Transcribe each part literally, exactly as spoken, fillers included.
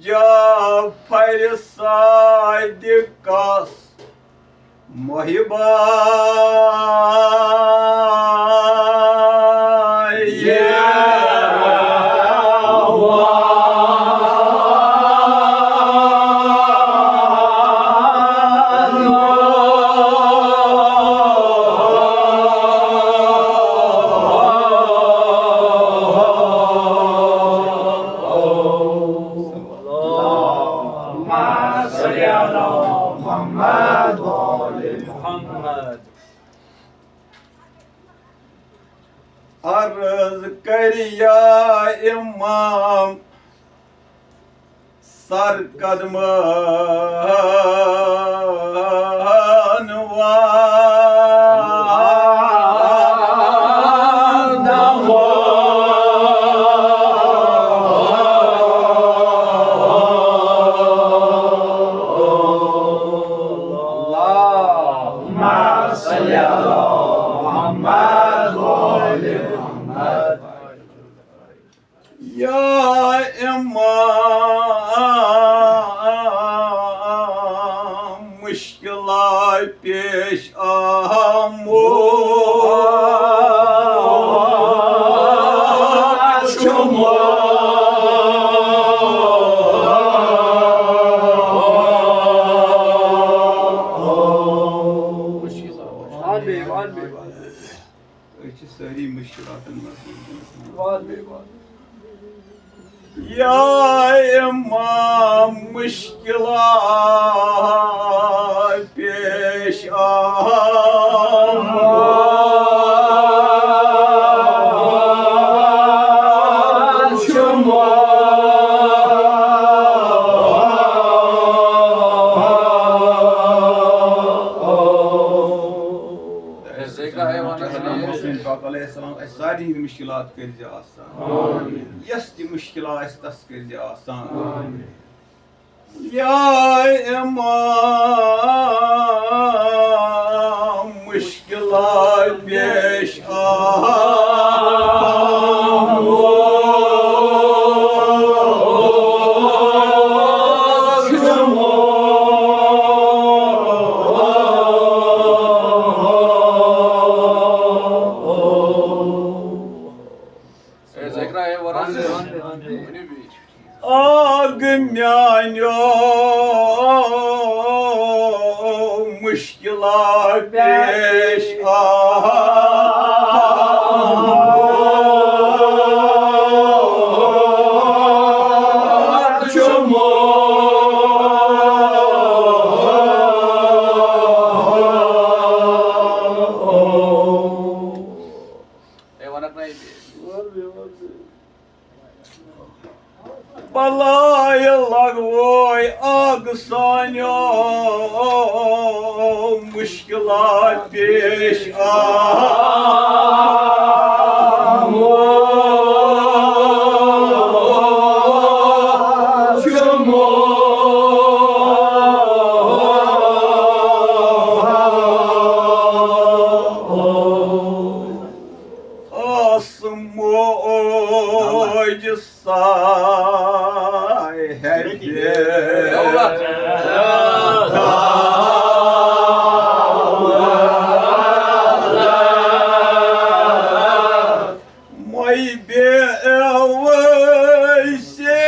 جعفر صادقس محبا اللهم صل على محمد وآل محمد. عرض کر یا امام سر قدمن وان اللهم صل على محمد وآل محمد. یا امام مشکلات پیش آمو أسۍ چھِ سٲری مُشکِلاتَن منٛز وٕنکیٚنَس۔ یا امام مُشکِلات پیش آمُت چھُ محسن پاک علیہ السلام اَسہِ سارنٕے ہِنٛدۍ مُشکِلات کٔرۍ زِ آسان۔ یۄس تہِ مُشکِل آسہِ، تَس کٔرۍ زِ آسان۔ یا امام مُشکِلات پیش آمُت چھُ اے ذکرا، اے وران۔ آگ میانیو مُشکِلات پیش آمُت چھُ محسن۔ اے ونکھ نہ یہِ بیٚیہِ۔ بلایہِ لگوے آگ سانیو مُشکِلات پیش آمُت چھُ محسن۔ آس موج ساے ہے مے بے ویسے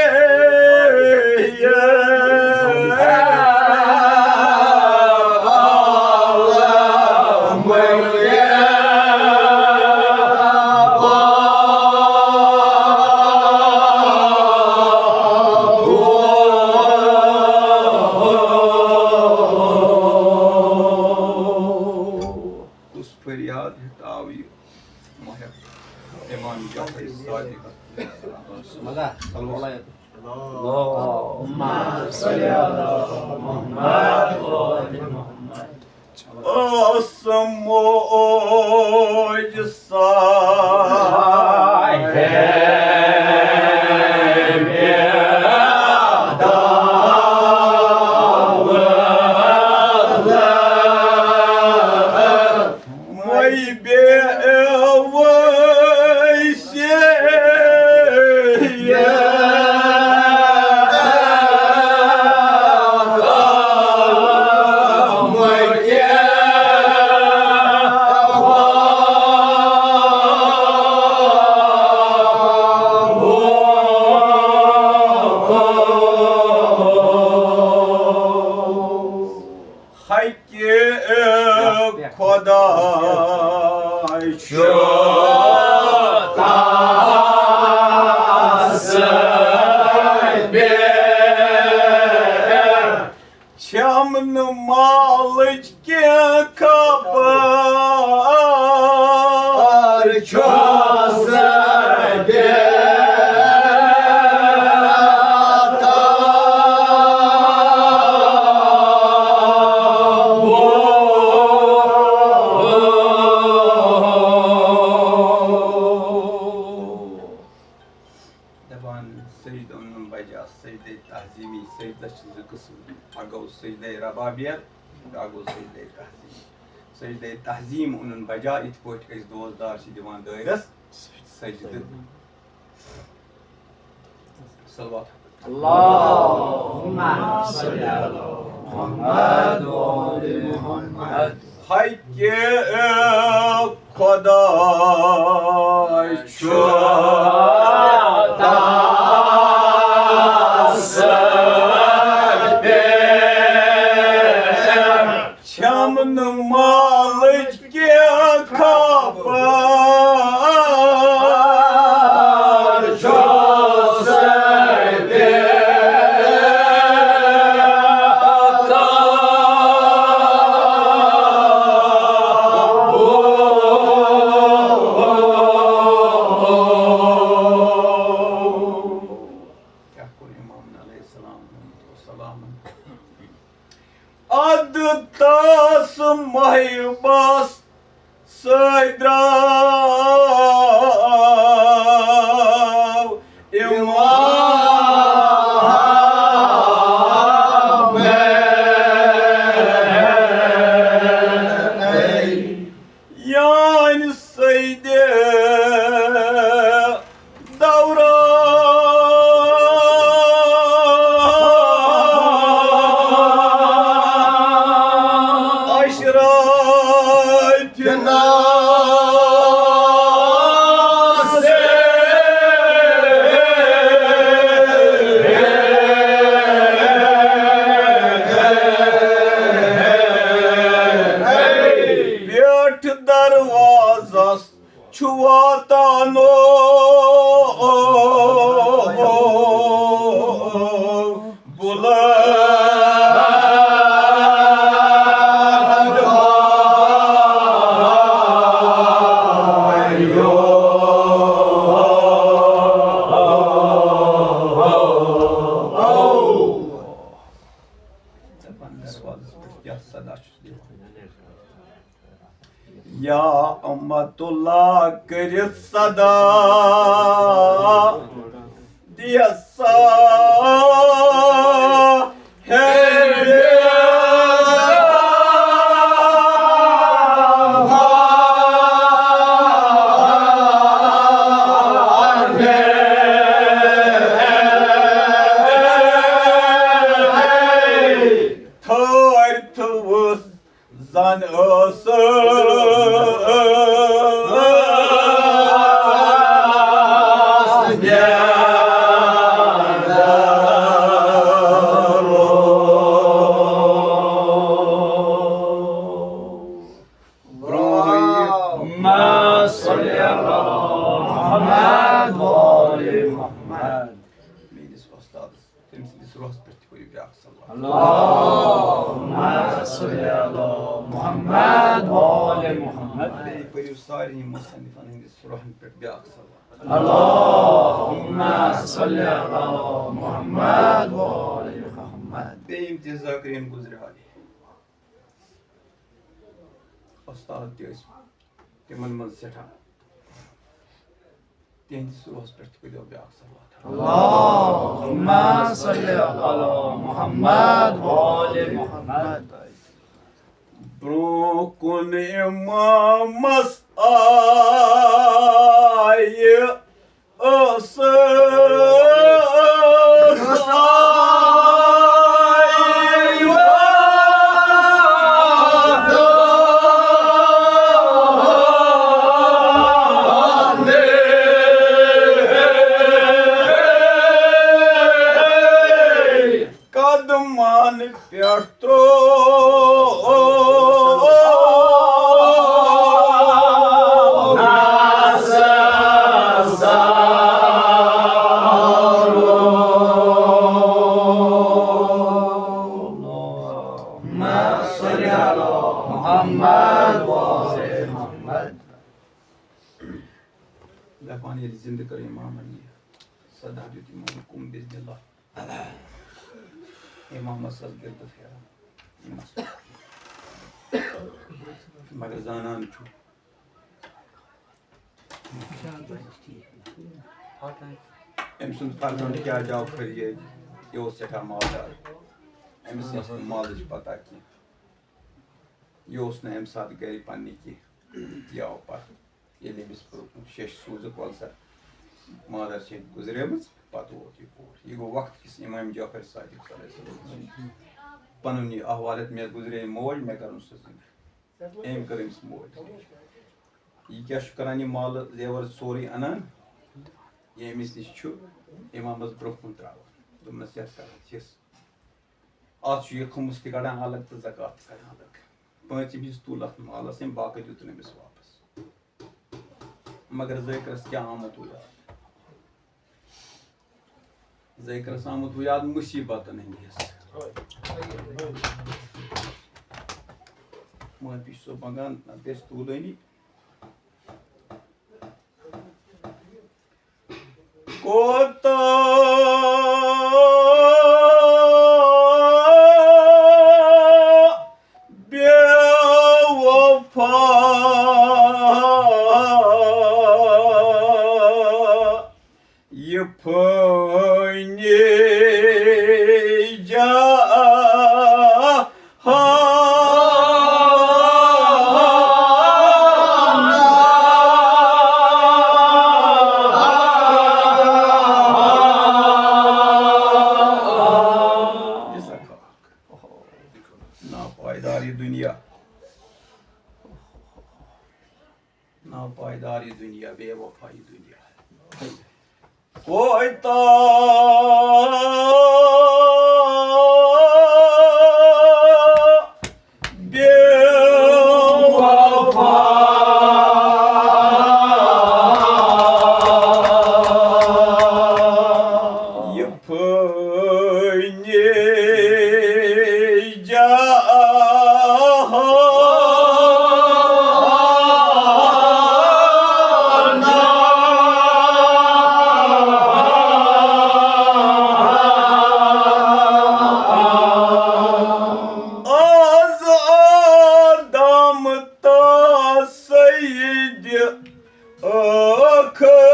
کُس فریاد ہیٚتھ آو یہِ ماہِ امام جعفر صادق؟ مزہ۔ اللہم صل علی محمد و آل محمد۔ ٲس موج صاحب مے بے ویسے نہٕ مالٕچ کینٛہہ خبر چھُس بے دپان سجدٕ اوٚنُم بجا، سجدے تعظیمی۔ سجدس چھِ زٕ قٕسم، اکھ گوٚو سجدے ربابیت، بیٛاکھ گوٚو سجدے تعظیمی۔ سجدے تعظیم اوٚنُن بجا، یِتھ پٲٹھۍ أسۍ دوستدار چھِ دِوان دٲیرس سجدٕ۔ صلوات۔ اللهم صل على محمد وآل محمد۔ حق خداے چھُ تسبیح۔ چھَم نہٕ مالٕچ کینٛہہ خبر چھُس بے عطا۔ کیٛاہ کوٚر امامن علیہ السلام؟ سلام۔ ادٕ تس محبس سۭتۍ درٛاو امام۔ یانہِ سیدِ دوران اشرافِ ناس۔ پٮ۪ٹھ دروازس چھُ واتان او بُلند۔ دروازس پٮ۪ٹھ کیٛاہ صدا چھُس دِوان؟ یا امت اللہ کٔرِتھ صدا دِیَس صاحبِ۔ تھٲرۍ تھٲوٕس زن ٲسٕس برونٛہہ۔ اللهم صل على محمد وآل محمد۔ میٲنِس وۄستادس، تٔمۍ سٕنٛدِس روحس پٮ۪ٹھ تہِ پٔرِو بیٛاکھ صلوات۔ اللهم صل على محمد وآل محمد۔ بیٚیہِ پٔرِو سارنٕے مصنفن ہٕنٛدِس روحن پٮ۪ٹھ بیٛاکھ صلوات۔ اللهم صل على محمد وآل محمد۔ بیٚیہِ یِم تہِ ذاکرین گُزرے۔ وۄستاد تہِ ٲسۍ تِمن منٛز سٮ۪ٹھاہ۔ تِہنٛدِس روحس پٮ۪ٹھ تہِ پٔرۍزیو بیٛاکھ صلوات۔ اللهم صل على محمد وآل محمد۔ برونٛہہ کُن امامس آیہِ ٲسٕس قدمن پٮ۪ٹھ ترٛوو نسا سارو۔ زندٕ کٔر امامن یہِ، سدا دیُت امام کُم بِزنِ اللہ۔ امامس ٲس گِردٕ پھیران۔ مگر زانان چھُ، أمۍ سُنٛد فرزند کیٛاہ جاو پھٔرۍ ییٚتہِ۔ یہِ اوس سٮ۪ٹھاہ مالدار۔ أمِس ٲس نہٕ مالٕچ پتہ کینٛہہ۔ یہِ اوس نہٕ اَمہِ ساتہٕ گرِ پننہِ کینٛہہ۔ یہِ آو پتہٕ، ییٚلہِ أمِس شیٚش سوٗزٕکھ، وَلہٕ سا، مادر چھےٚ گُزریمٕژ، پتہٕ ووت یہِ کور۔ یہِ گوٚو وقت کِس امام جعفر صادق صلی اللہ علیہ وسلم۔ پنُن یہِ احوال ہٮ۪تھ، مےٚ گُزرے موج، مےٚ کٔرٕن سۄ زِندٕ۔ أمۍ کٔر أمِس موج۔ یہِ کیٛاہ چھُ کران، یہِ مالہٕ زیور سورُے اَنان، یہِ أمِس نِش چھُ اِمامَس برٛونٛہہ کُن ترٛاوان۔ دوٚپنَس، "یَتھ کَر حِصہٕ؟ اَتھ چھُ یہِ خُمُس تہِ کَڑان الگ تہٕ زکوٰۃ تہِ کَڑان الگ۔" پٲنٛژِم حِصہٕ تُل اَتھ مالَس أمۍ، باقٕے دیُتُن أمِس واپَس۔ مگر ذٲکرَس کیٛاہ آمُت وُ یاد؟ ذٲکرَس آمُت وُ یاد مُصیٖبتَن ہٕنٛدِ حِصہٕ۔ معٲفی چھُ سو منٛگان، نَتہٕ گژھِ توٗلٲنی۔ کوتاہ بے وفا یہِ فٲنی جہان۔ ناپائیدار یہِ دُنیا۔ ناپائیدار یہِ دُنیا، بے وفا یہِ دُنیا۔ کوتاہ بے وفا یہِ فٲنی جہان۔ از آدم تا سید ٲخر۔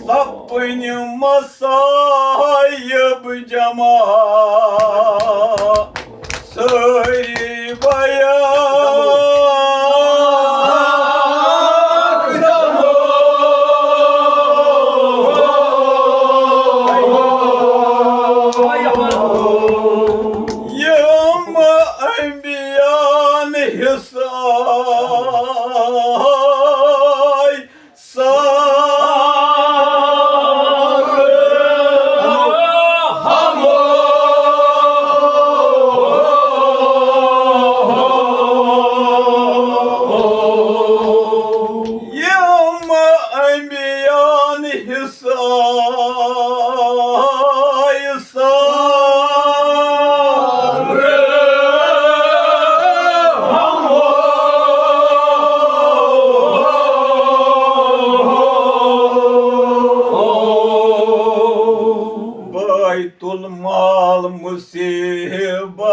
سپٕنۍ مصائب جمع سٲری بیان کرو۔ یِم انبیاءن حصہٕ آے سارٕ ہمو۔ یِم انبیاءن حصہٕ آے سارٕ ہمو۔ بیت المال مصیبت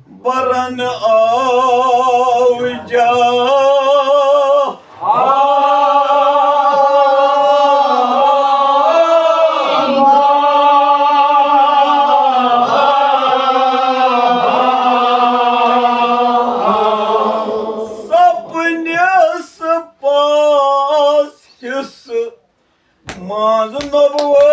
برن آو جا۔ سپنس پانٛژھ حصہٕ منٛز نبوت۔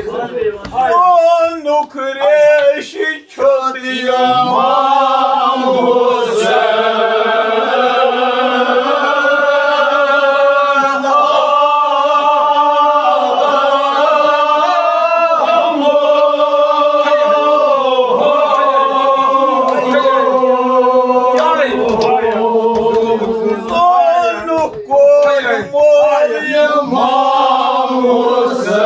زونُک ریشہِ چھُ تہِ امام حسین۔ زونُک کوٚر مول امام حسین۔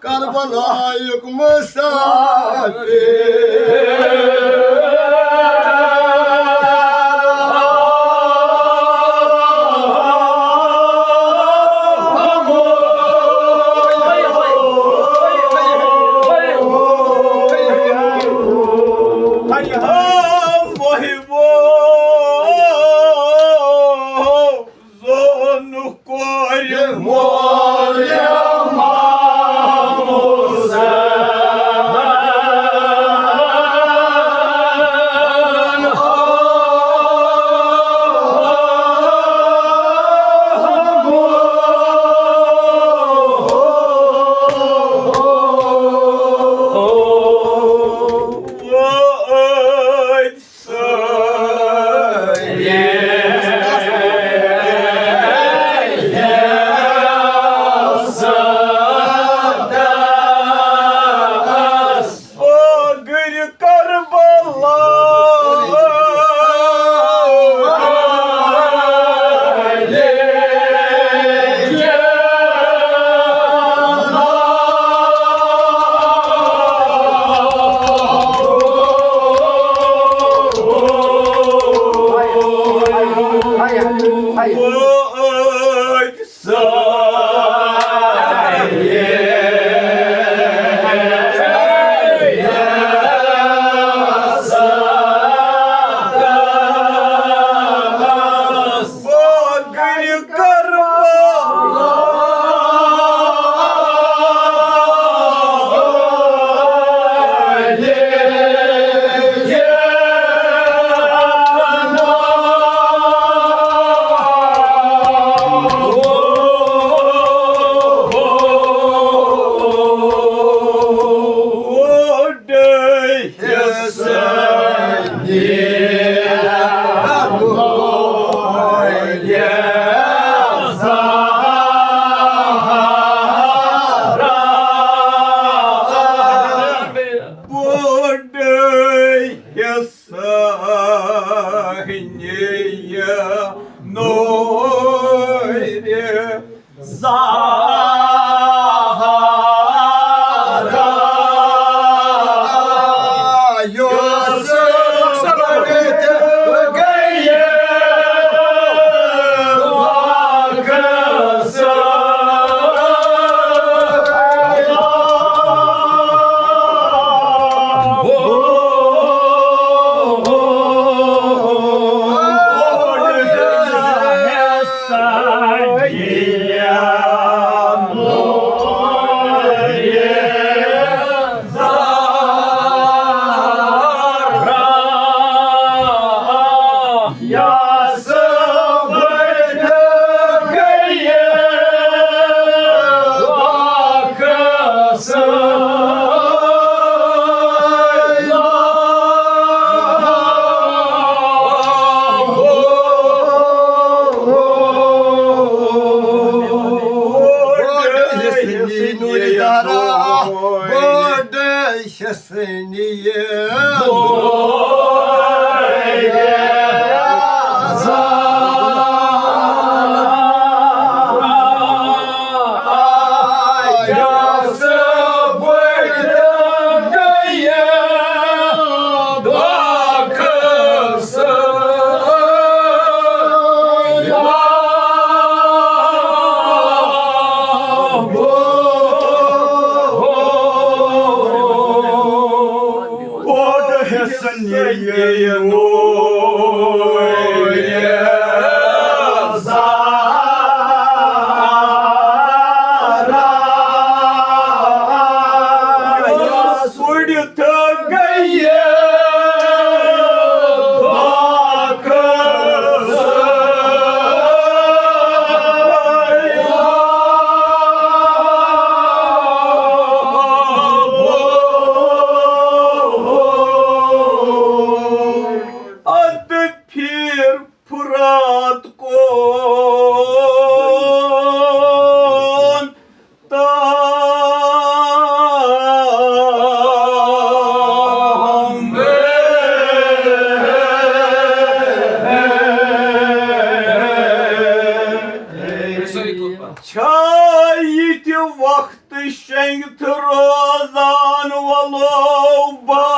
کربلایُک مسافر۔ زونُک کورِ مول امام حسین۔ بوٚڑ حصہٕ نورِ زہرا۔ یۄس گۄڈٕ تہِ گٔیہِ واقعہٕ۔ سنیہ اتھ پھر فرات کون تام۔ چھا یہِ تہِ وقت تہٕ شنگتھ روزان ولو بھائی۔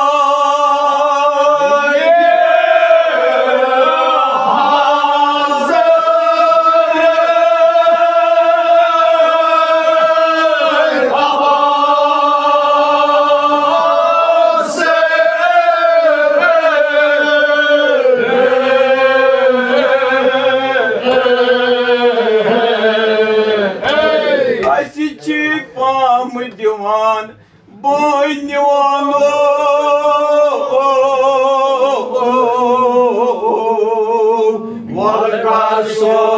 اَسہِ چھِ پام دِوان بہٕ نِوان۔ وَلہٕ کر سُہ